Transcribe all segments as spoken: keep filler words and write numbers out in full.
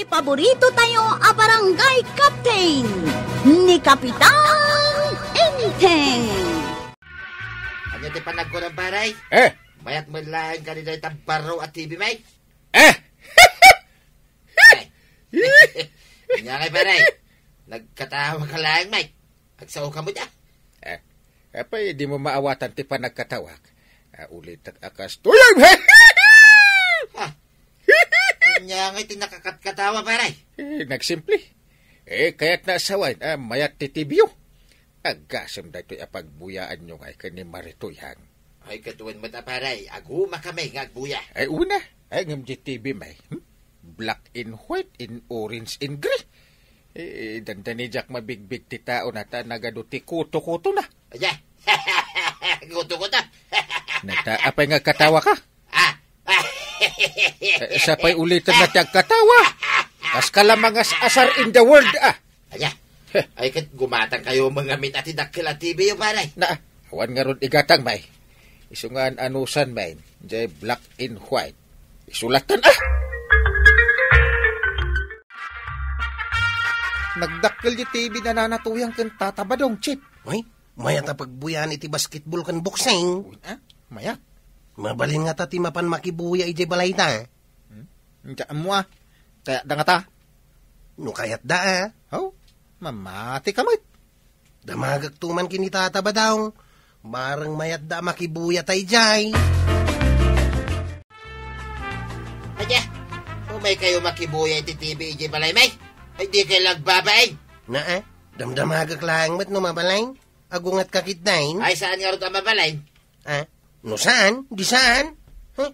Paborito tayo a barangay captain, ni Kapitan Enteng. Ania ti panagkunam, pare? Eh? Mayat met laeng kadi dayta baro a T V, may? Eh? Ay. Ania ngay, pare? Nagkatawa ka laeng, may? Agsao ka met, a. Eh, apay, dimo maawatan ti panagkatawak. Ah, ulitek a kastoy. Ah. Ania ngay ti nakakatkatawa, pare? Eh, nagsimple. Eh, kayatna a sawen, ah, mayat ti T V-yo. Agasem daytoy a pagbuyaanyo ngay ken ni Maritoy, han. Ay, ket wen met a, pare, aguma kami nga agbuya. Ay, una. Ay, ngem di T V, may, hmm? Black and white and orange and gray. Eh, dandani diak mabigbig ti tao na ta nagadu ti kuto-kuto na. Ania? Kuto-kuto? Nata, apay nga agkatawa ka? Ah. Eh, sa pay ulitan nga ti agkatawa. Kas ka lamang as asar in the world, ah. Ania? Heh. Ay, ket gumatang kayo mga min ati dakkel a T V-yo, pare. Na, awan ngarud igatang, may. Isu nga an-anusan, may. Jay black and white. Isulatan, ah! Nagdakkel di T V na nanatuyang ken Tata Badong, Chip. Ay, mayat a pagbuyan iti basketball ken boxing. Uy, ah, mayat. Mabalin nga ta ti mapan makibuya idiay balayta. Hmm? Diak ammo, ah. Kayatda ngata? No kayatda, ah. Oh, mamati ka met. Damagek to man ken ni Tata Badong. Bareng mayatda a makibuya tay jay. Ania? Umay kayo makibuya iti T V idiay balay, may? Ay, di kayo nagbabain. Na, ah? Damdamagek laeng met no mabalin. Agunget ka ketdin? Ay, saan ngarud a mabalin? Ah, no saan, di saan. Huh?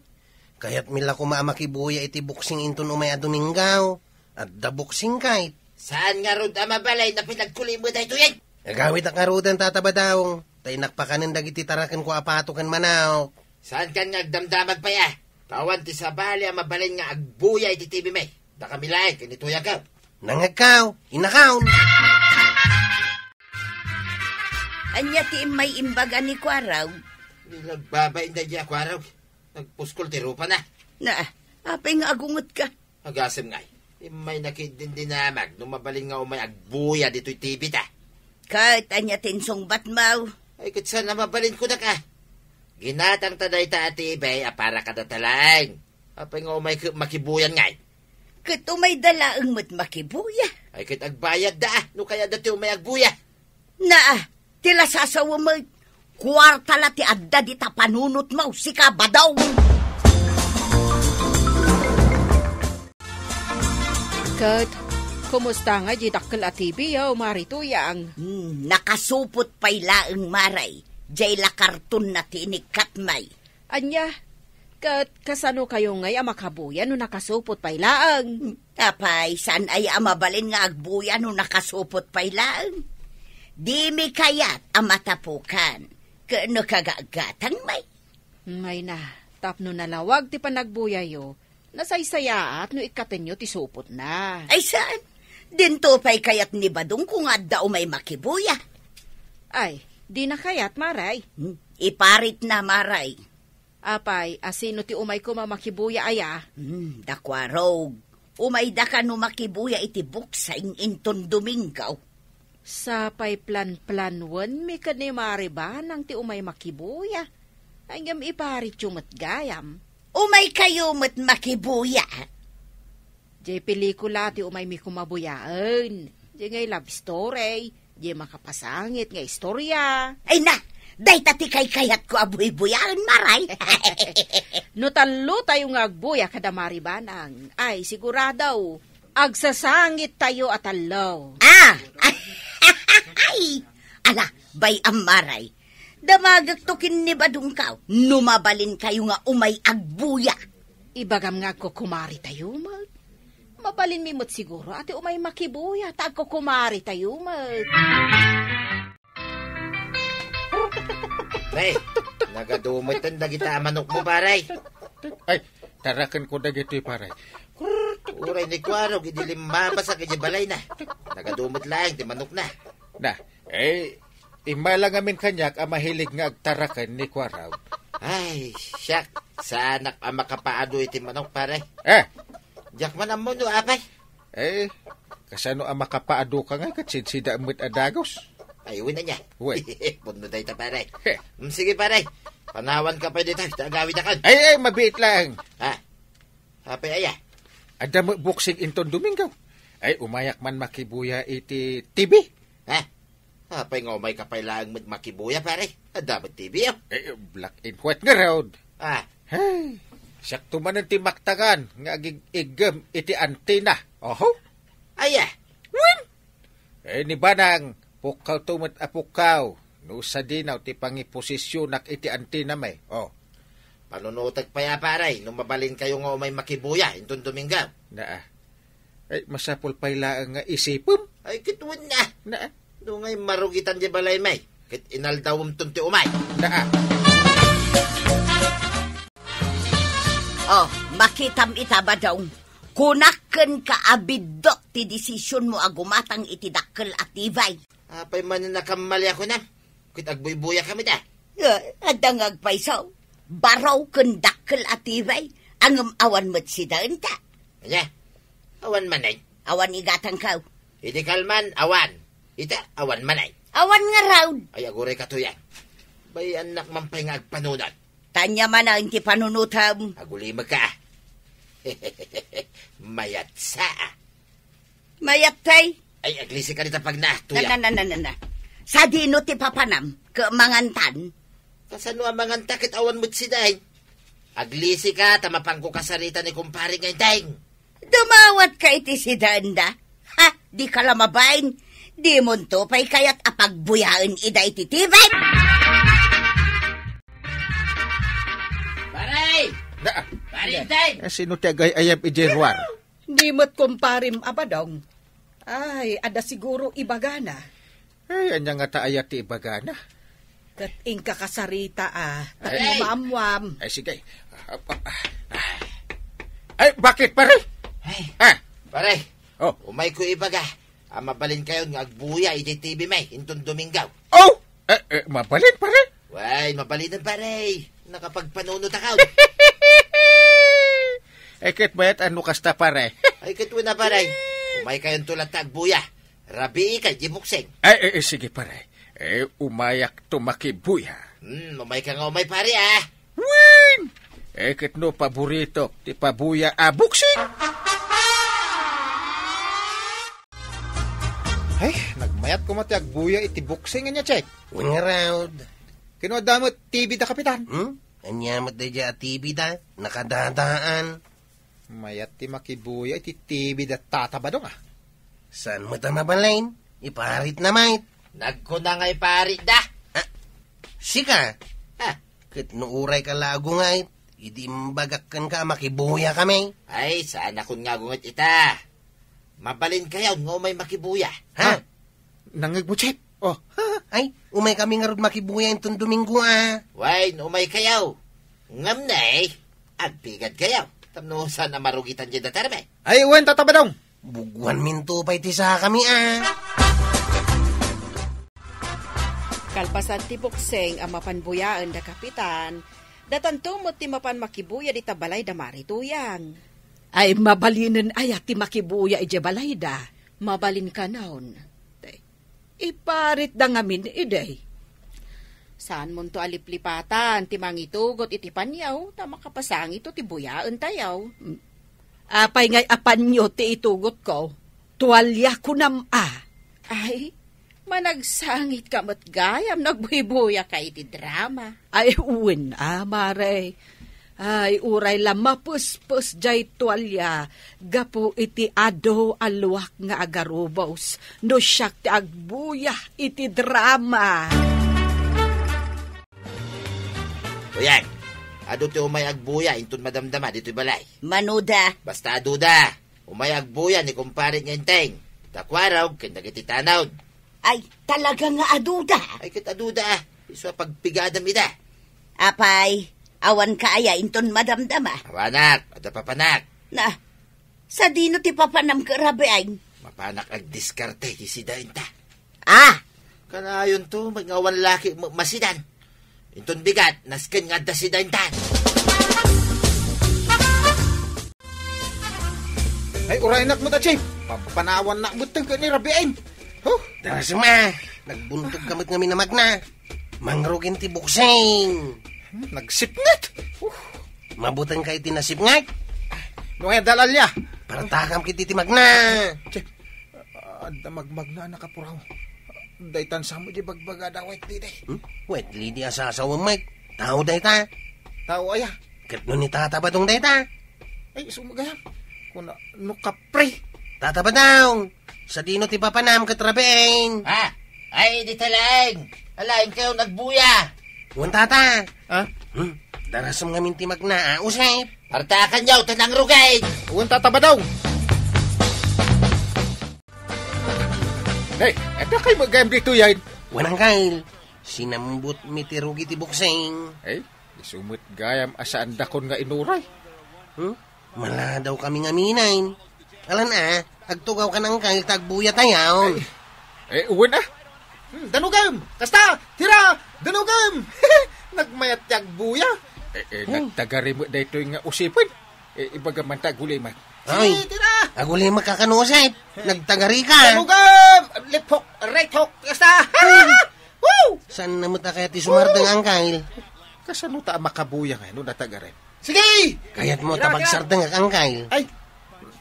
Kayatmi la koma a makibuya iti boxing inton umay a Domingo. Adda boxing kayt. Saan ngarud a mabalin a pinagkulim mo daytoy? Agawidak ngaruden, Tata Badong. Ta innak pakanen dagiti tarakenko a pato ken manok. Saankan nga agdamdamag pay, a? Ta awan ti sabali a mabalin nga agbuya iti T V, may. Dakami laeng ken ni Tuyangko. Nangngegko, innakaw. Ania ti immay imbaga ni Kuarog? Nagbabain daydiay a Kuarog. Nagpuskol ti rupana. Na, apay nga agungetka? Agasem ngay. Immay nakidindinamag no mabalin nga umay agbuya ditoy T V ta. Ket ania ti insungbatmo? Ay, ket saan a mabalin kunak, a? Ginatangta dayta a T V a para kadata laeng. Apay nga umay ke-, makibuyan ngay? Ket umayda laeng met makibuya. Ay, ket agbayadda, a, no kayatda ti umay agbuya. Na, ti lasasawem met, kuarta la ti adda dita panunotmo, sika, Badong. Ket, kumusta ngay di dakkel a T V, a, Mari Tuyang? Hmm, nakasupot pay laeng, Mari. Jay la kartonna ti inikkatmi. Ania? Ket kasano kayo ngay a makabuya no nakasupot pay laeng? Apay, saan aya a mabalin nga agbuya no nakasupot pay laeng? Dimi kayat a matapukan ken no kagagatangmi. Mayna, tapno nalawag ti panagbuyayo, nasaysayaat no ikkatenyo ti supotna. Ay, saan? Dinto pay kayat ni Badongko nga adda umay makibuya. Ay, dina kayat, Mari. Hmm, iparitna, Mari. Apay, a sino ti umay koma makibuya aya? Hmm, da Kuarog. Umayda kano makibuya iti boxing inton Domingo. Sapay planplanwenmi ken ni Mari Banang ti umay makibuya. Ay, ngem iparityo met gayam. Umay kayo met makibuya. Jay pelikula ti umaymi koma buyaen. Jay ngay love story. Jay makapasangit nga istorya. Ay na, dayta ti kaykayatko a buybuyaen, Mari. No tallo tayo nga agbuya kada Mari Banang, ay sigurado, agsasangit tayo a tallo. Ah! Ay! Ala, bay-am, Mari. Damagek to ken ni Badongko, no mabalin kayo nga umay agbuya. Ibagam nga agkukumari tayo met. Mabalinmi met siguro a ti umay makibuya ta agkukumari tayo met. Pre, nagadumetan dagita a manokmo, pare. Ay, tarakenko dagitoy, pare. Uray ni Kuarog, idi limmabas a kadi balayna. Nagadumet laeng ti manokna. Na, eh, immay la ngamin kaniak a mahilig nga agtaraken ni Kuarog. Ay, siak, saanak a makapaadu iti manok, pare. Eh? Diak man ammo no apay. Eh, kasano a makapaadu ka ngay ket sidsida met a dagus? Ay, wen ania. Wen. Pudno dayta, pare. He. Mm, sige, pare. Panawanka pay dita, ta agawidakon. Ay, ay, mabiit lang. Ha? Apay aya? Adda met boxing inton Domingo. Ay, umayak man makibuya iti T V. Ha? Apay nga umayka pay laeng met makibuya, pare? Adda met T V, oh. Eh, black and white ngarud. Ah. Hey, siakto manen ti maktagan nga agig-iggem iti antenna. Oho. Aya? Wen. Eh, ni Banang, pukkawto met a pukkaw. No sadino ti pangiposisionak iti antenna, may. Oh. Panunotek pay a, pare, no mabalinkayo nga umay makibuya inton Domingo. Naa. Ay, masapul pay laeng nga isipem. Ay, ket wen na. Naa. No ngay marugitan diay balaymi, ket inaldawemton ti umay. Naa. Oh, makitam ita, Badong. Kunak kenka a biddut ti desisionmo a gumatang iti dakkel a T V. Apay manen a kammali a kunam? Ket agbuybuya kami da. Ah, adda nga agpayso. Baro ken dakkel a T V, ngem awan met sidaenta. Ania? Awan manen? Awan igatangko. Idi kalman, awan. Ita, awan manen. Awan ngarud. Ay, aguray katuyan. Bay-annak man pay nga agpanunot. Ania manen ti panunotem? Agulimekka. Mayatsa. Mayat pay? Ay, aglisika dita pagna, tuya. Na, na, na, na, na, na. Sadino ti papanam? Ket mangantan? Kasano a manganta ket awan met sidaen? Aglisika ta mapanko kasarita ni kumpare nga Enteng. Dumawatka iti sidaenda? Ha? Dika la mabain? Dimonto pay kayat a pagbuyaen ida iti T V? Pare! Na, Pare Enteng! Eh, sino ti agay-ayab idiay ruar? Di met kumparem a Badong. Ay, adda siguro ibagana. Ay, ania ngata aya ti ibagana? Ket inka kasarita, a, tapno maammuam. Ay, sige. Ah, ah, ah. Ay, bakit, pare? Ay, ah. Pare. Oh. Umayko ibaga a mabalinkayon nga agbuya idiay T V mi inton Domingo. Oh! Eh, eh, mabalin, pare? Way, mabalinen, pare. Nakapagpanunotakon. Eh, ket mayat no kasta, pare. Ay, ket wen a, pare. Umaykayonto latta agbuya. Rabiika idiay boxing. Ay, eh, eh, sige, pare. Eh, umayakto makibuya. Hmm, umayka nga umay, pare, ah. Wen! Eh, ket no paboritok ti pabuya a boxing. Ay, nagmayat koma ti agbuya iti boxing, ania, Chek? Wen ngarud. Kinuna met T V da, Kapitan. Hmm? Ania met daydiay a T V da? Nakadadaan. Mayat ti makibuya iti T V da Tata Badong, a. Saan met a mabalin? Iparitna met. Nagkuna nga iparitda. Ah, sika? Ha? Ket no urayka la agunget, idi imbagak kenka a makibuya kami. Ay, saanakon nga agunget ita. Mabalinkayon nga umay makibuya. Ha? Ha? Nangngegmo, Chef? Oh. Ay, umay kami ngarud makibuya inton Domingo, a. Way, no umaykayo. Ngem ne, agpigadkayo. Tapno saan a marugitan diay datarmi. Ay, wen, Tata Badong. Buguanminto pay ti sakami, a. Kalpasan ti boksing a mapan buyaen da Kapitan, datanto met ti mapan makibuya dita balay da Mari Tuyang. Ay, mabalinen aya ti makibuya idiay balayda? Mabalin kanon. Iparitda ngamin idi. Saanmonto a liplipatan ti mangitugot iti panyo ta makapasangitto ti buyaentayo. Apay ngay a panyo ti itugotko? Tualia kunam a. Ay, managsangitka met gayam no agbuybuya ka iti drama. Ay, wen a, Mare. Ay, uray la mapespes jay tualia gapu iti adu a luak nga agarubos no siak ti agbuya iti drama. Uyag, adu ti umay agbuya inton madamdama ditoy balay. Manoda. Basta aduda. Umay agbuya ni kumpare nga Enteng, da Kuarog, ken dagiti tanod. Ay, talaga nga aduda? Ay, ket aduda, a. Isu a pagpigadam ida. Apay, awan ka aya inton madamdama? Awanak, adda papanak. Na, sadino ti papanam ket rabiin? Mapanak agdiskarte ti sidaenta. Ah! Kanayonto, met nga awan laki ma-, masidan. Inton bigat, nasken nga adda sidaentan. Ay, uraynak met a, Chief. Papanawannak met ken ni Rabiin. Huh? Darasem a, nagbuntogka met ngamin a magna. Mangrugin ti buksing. Hmm, nagsipnget. Huh. Mabutengka iti nasipnget. No kaya dalalya. Partakam ket iti magna. Chief, adda magmagna a nakapuraw. Daytan samo di bagbaga da White Lady. Hmm? White Lady a sasawem met. Tao dayta. Tao aya? Ket no ni Tata Badong dayta? Ay, sumagayam. Kuna, no kapre. Tata Badong, sadino ti papanam ket Rabiin? Ha? Ay, di talaeng. Alaen kayo nagbuya. Wen, Tata. Ha? Hmm? Darasem ngamin ti magna, a, Usep. Partakan yaw, tanang rugay. Wen, Tata Badong. Hey, adda kay magayam ditoy, ay? Wen, Angkel. Sinambot mi ti rugi ti buksing. Ay, isu met gayam a saandakon nga inuray. Hmm? Maladaw kami ngamin. Alan a, agtugaw kan Angkel ta agbuya tayon. Ay, eh, wen a. Hmm, danugem! Kasta! Tira! Danugem! Nagmayat ti agbuya. Eh, eh, hmm, nagtagari met daytoy nga Usepen. Eh, ibaga man ta agulimek. Ay, sige, tira! Agulimek ka kano, Usep. Nagtagari ka. Danugem! Left hook, right hook, kasta! Woo! Saan na mo ta kaya ti sumardeng, Angkel? Kasano ta a makabuya nga no natagarin? Sige! Kayat mo ta pagsardengak, Angkel? Ay,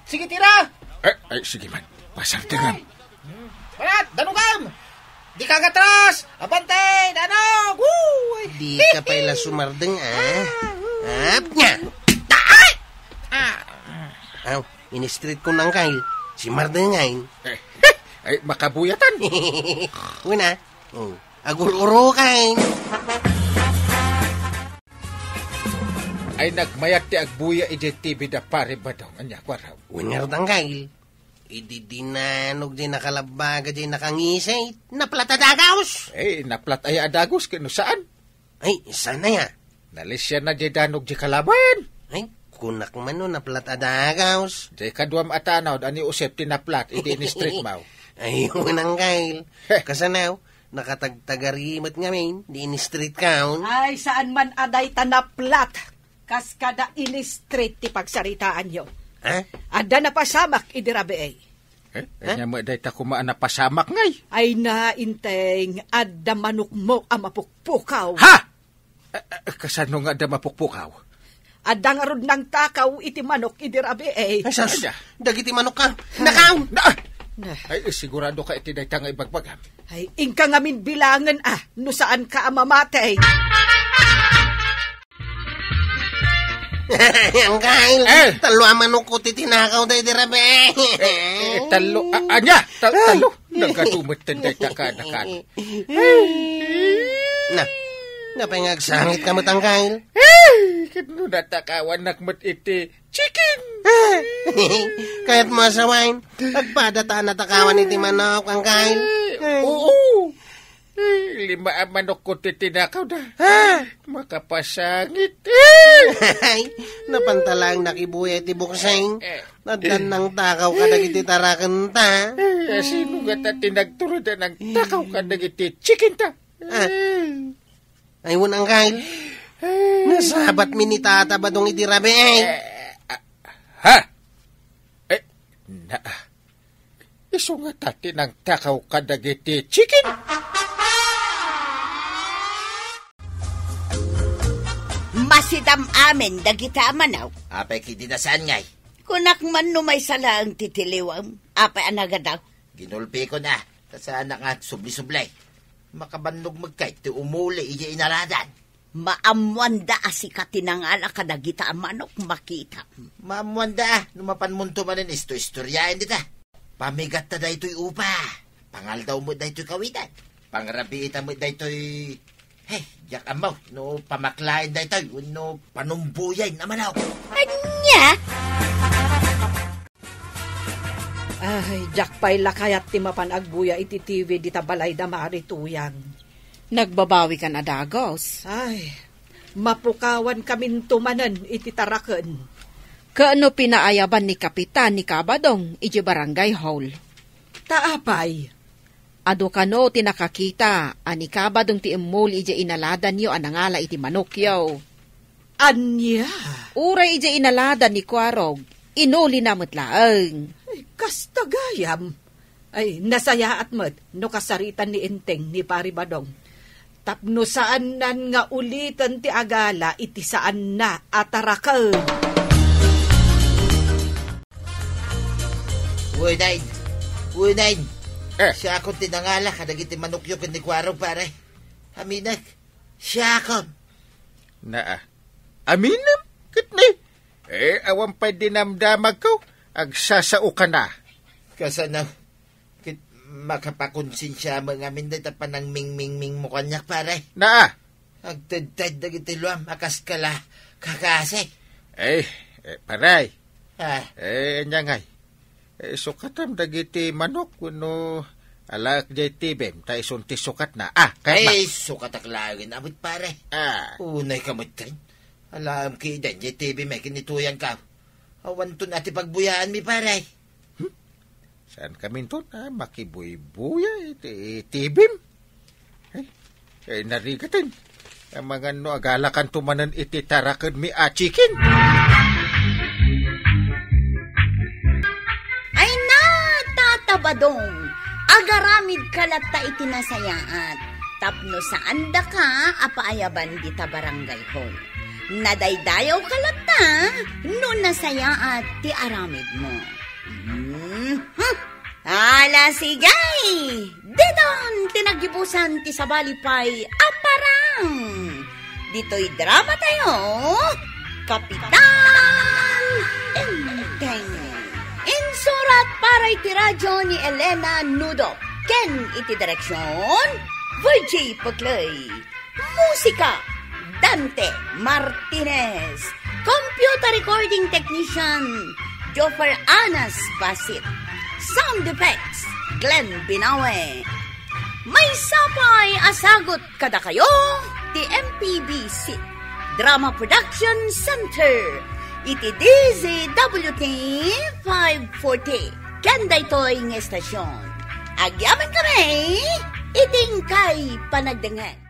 sige, tira! Eh, ay, sige man. Pasardengam. Barat, danugam! Di ka gatras! Abante, danog! Woo! Di ka pay la sumardeng, ah. Ap nga! Ay! Ah! Aw, in-straight ko, Angkel. Si Mardengay. Eh, ay, makabuyatan. Una, oh, agur-urukan. Ay, nagmayat ti agbuya idiay T V da Pare Badong. Ania, kuaraw? Wen ngarud, Angkel. Idi dinanog diay nakalabbaga diay nakangisay, naplat a dagus. Eh, naplat aya a dagus, ket no saan? Ay, saan aya? Nalisianna diay danog diay kalaban. Ay, kunak man no naplat a dagus. Diay kaduam a tanaw, da ni Usep ti naplat, idi in-straight maw. Ay, wen, Angkel. Heh. Kasanaw, nakatagtagari met ngamin, di in-straight kaon. Ay, saan man a dayta naplat. Kas kada in-straight ti pagsaritaanyo. Ha? Adda napasamak idi rabii. Eh? Ha? Ania met dayta koma a napasamak ngay? Ay na, Inteng, adda manokmo a mapukpukaw. Ha? Eh, eh, kasano nga adda mapukpukaw? Adda ngarud nangtakaw iti manok idi rabii. Ay, sus, ania? Dagiti manok ka. Nakaw! Na! Na. Ay, sigurado ka iti dayta nga ibagbagam? Ay, inka ngamin bilangen, ah, no saan ka a mamati. Angkel, eh, tallo a manok ko ti tinakaw daydi rabii. Eh, eh, tallo, a-, ania? Ta-, tallo? Nagadu met dayta kaanakan. Na, napay nga agsangit ka met, Angkel? Eh, ket no natakawannak met iti chicken. Kayat mo a sawen, agpada ta a natakawan iti manok, Angkel. Eh, oo. Eh, lima a manok ko ti tinakaw da. Ha? Makapasangit. Eh! Ay, napanta laeng nakibuya iti buksing. Eh. Addan nangtakaw kadagiti tarakenta. Eh, sino nga ta ti nagturod a nangtakaw kadagiti chicken ta? Ah. Eh. Ay, wen, Angkel. Eh. Nasabat mi ni Tata Badong idi rabii. Eh, ah, ha? Eh, na, Isu nga ta ti nangtakaw kadagiti chicken. Masidam amin dagita a manok. Apay, kidi na saan ngay? Kunak man no maysa laeng ti tiliwem. Apay a nagadaw? Ginulpikon a, ta saanak nga agsubli-subli. Makabannog met kay ti umuli idiay inaladan. Maammoanda a sika ti nangala kadagita a manok, makita. Maammoanda a, no mapanmonto manen isto-istoriaen dita. Pamigatta daytoy upa. Pangaldaw met daytoy kawitan. Pangrabiita met daytoy, hey, diak ammo, no pamaklaen daytoy, wenno panumboyen a manok. Ania? Ay, diak pay la kayat ti mapan agbuya iti T V dita balay da Mari Tuyang. Nagbabawikan a dagus. Ay, mapukawankaminto manen iti taraken. Ket no pinaayaban ni Kapitan ni Kabadong iti barangay hall? Ta apay? Adu kano ti nakakita a ni Kabadong ti immuli idiay inaladanyo a nangala iti manokyo? Ania? Uray idiay inaladan ni Kuarog, inulina met laeng. Ay, kasta gayam. Ay, nasayaat met no kasaritan ni Enteng ni Pari Badong. Tapno saannan nga uliten ti agala iti saanna a taraken. Uy, Nine! Uy, Nine! Eh. Siakon ti nangala kadagiti manokyo ken ni Kuaro, pare. Aminek. Siakon. Naa. Aminem? Ket ni? Eh, awan pay dinamdamagko. Agsasaokan a. Kasano? Ket makapakonsensia met ngamin dayta panangmingmingmingmo kaniak, pare. Naa. Agtedted dagiti luam a kas kala kakasi. Eh, eh, pare. Ah. Eh, ania ngay? Eh, sukatam dagiti manok wenno alaek jay T V-m ta isun ti sukatna. Ah, kayatna. Ay, sukatak laengen a met, pare. Ah. Unay ka met ken. Alaem kiden jay T V-m ken ni Tuyan ka. Awanton a ti pagbuyaanmi, pare. Hmm? Saan kaminton a makibuybuya iti T V-m? Ay, ay, narigaten. Amangan no agalakanto manen iti tarakenmi a chicken. Ay na, Tata Badong, agaramid ka latta iti nasayaat, tapno saandaka a paayaban dita barangay hall. Nadaydayaw ka latta no nasayaat ti aramidmo. Mhm. Ala, sige! Ditan ti naggibusan ti sabali pay a parang. Ditoy drama tayo, Kapitan Enteng. Insurat para iti radyo ni Elena Nudo ken iti direksyon, Virgie Puclay. Musika, Dante Martinez. Computer recording technician, Joffer Anas Basit. Sound effects, Glenn Binawe. Maysa pay a sagut kadakayo ti M P B C Drama Production Center iti D Z W T five forty. Ken daytoy nga estasyon, agyamankami iti inkay panagdengngeg.